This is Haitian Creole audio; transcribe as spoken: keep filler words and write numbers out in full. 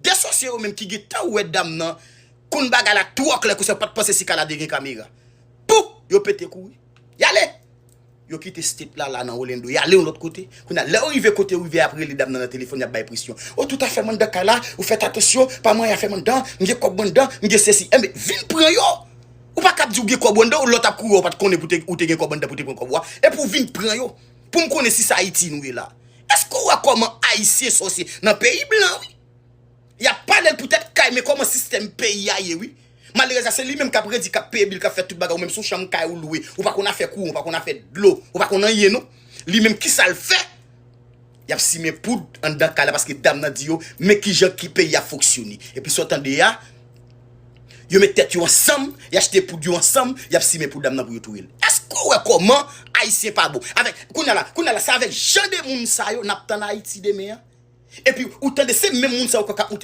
De sòsye yo menm ki gentan wè dam nan konn bagay la twò klè konsa, yo pa t panse si Kala te gen kamera. Pou! Yo pete kouri. Y ale! Yo kite state la, la nan Orlando, y ale yon lòt kote. Kounye a, lè yo rive kote yo rive, y ap rele dam nan nan telefòn, y ap bay presyon. O, tout afè m anndan kay la, ou fèt atansyon, pa manyen afè m anndan, m gen kòb mwen anndan, m gen sesi. Enben, vin pran yo! Ou pa kab di ou gen kòb ou anndan, ou lòt ap kouri, ou pa t konnen pou te, ou te gen kòb anndan pou te pran kòb ou a. Epi ou vin pran yo. Pou m konnen si se Ayiti nou ye la. Èske ou wè kòman Ayisyen sòsye nan peyi blan, wi? Y ap pale l poutèt kay, men kòman sistèm peyi a ye, wi. Malerèz la, se li menm k ap redi, k ap peye bil, k ap fè tout bagay. Ou menm se yon chanm kay ou lwe. Ou pa konn afè kouran, ou pa konn afè dlo, ou pa konn anyen, non. Li menm, kisa l fè? Y ap simen poud anndan kay la, paske dam nan di yo, men kijan ki peyi a fonksyone. Epi sa w tande a, yo met tèt yo ansanm, y achte poud yo ansanm, y ap simen poud dam nan pou yo touye l. Èske w wè kòman Ayisyen pa bon? Avèk, kounye a la, kounye a la, se avèk jan de moun sa yo n ap tann Ayiti demen an? Epi, ou tande, se menm moun sa yo k ap monte